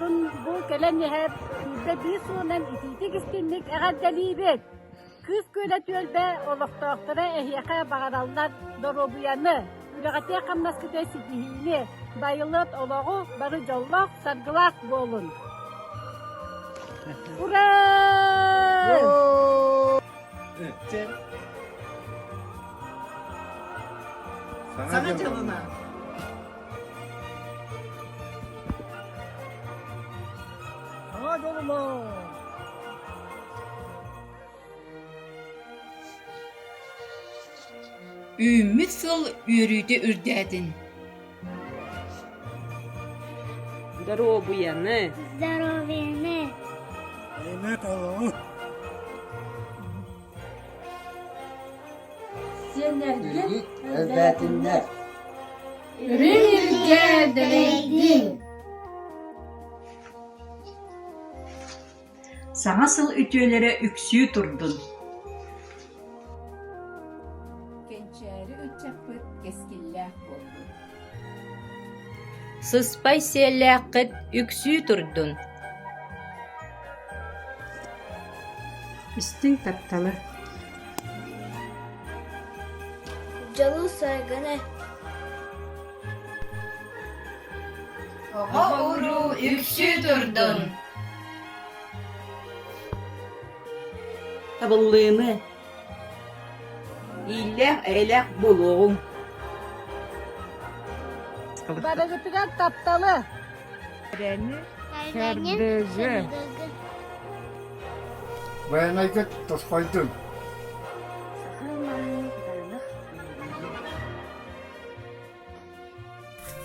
олохтоохторун бу кэлэн иһэр 25 сылынан итиитик истинник эҕэрдэлиибит! Кыыс Күөлэ түөлбэ олохтоохторо эһиэхэ баҕараллар доруобуйаны, үлэҕитиэх-хамнаскытыгар ситиһиини, байылыат олоҕу бары дьоллоох, саргылаах буолун! Ура! Саҥа дьылына! Саҥа дьолуна! Үүммүт сыл үөрүүтэ үрдээтин Доруобуйаны Здоровьяны Эймэт олоҕу Сиэннэргит элбээтиннэр Үрүҥ илгэ дэлэйдин Саҥа сыл үтүөлэрэ үксүү турдун! Кэнчээри ыччаппыт кэскиллээх буоллун! Сыспай сиэллээххит үксүү турдун! Истиҥ тапталы Дьолу-саргыны Оҕо-уруу үксүү турдун! Табыллыыны, ииллээх-эйэлээх буолуоҕуҥ. Барыгытыгар тапталы! Эрэни, сырдыгы. Байанайгыт тосхойдун!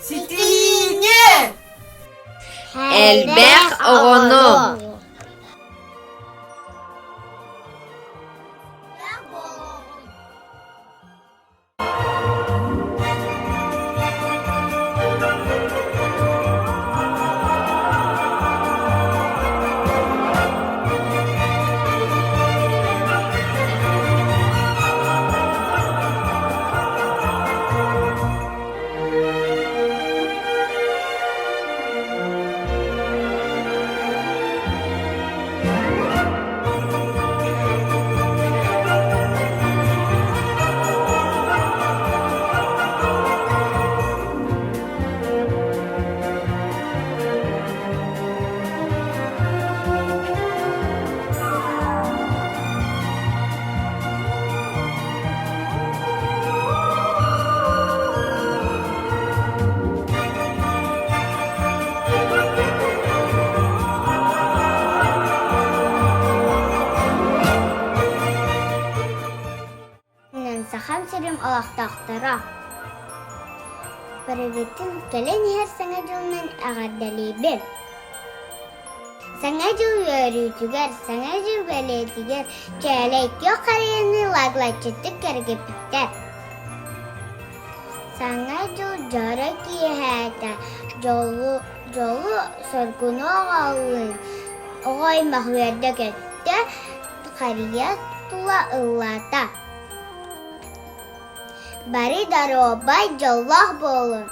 Ситиһиини! Элбэх оҕону! Сахам сирим олохтоохторо Барыгытын кэлэн иһэр Саҥа дьылынан эҕэрдэлиибин! Саҥа дьыл үөрүүтүгэр, Саҥа дьыл бэлиэтигэр чээлэй күөх харыйаны лаглаччытык кэргиппиттэр. Саҥа дьыл дьоро киэһээтэ, дьолу, дьолу соргуну оҕоллун, оҕо аймах үөрдэ-көттө, харыйа тула ыллаата. Бары доруобай, дьоллоох буолун!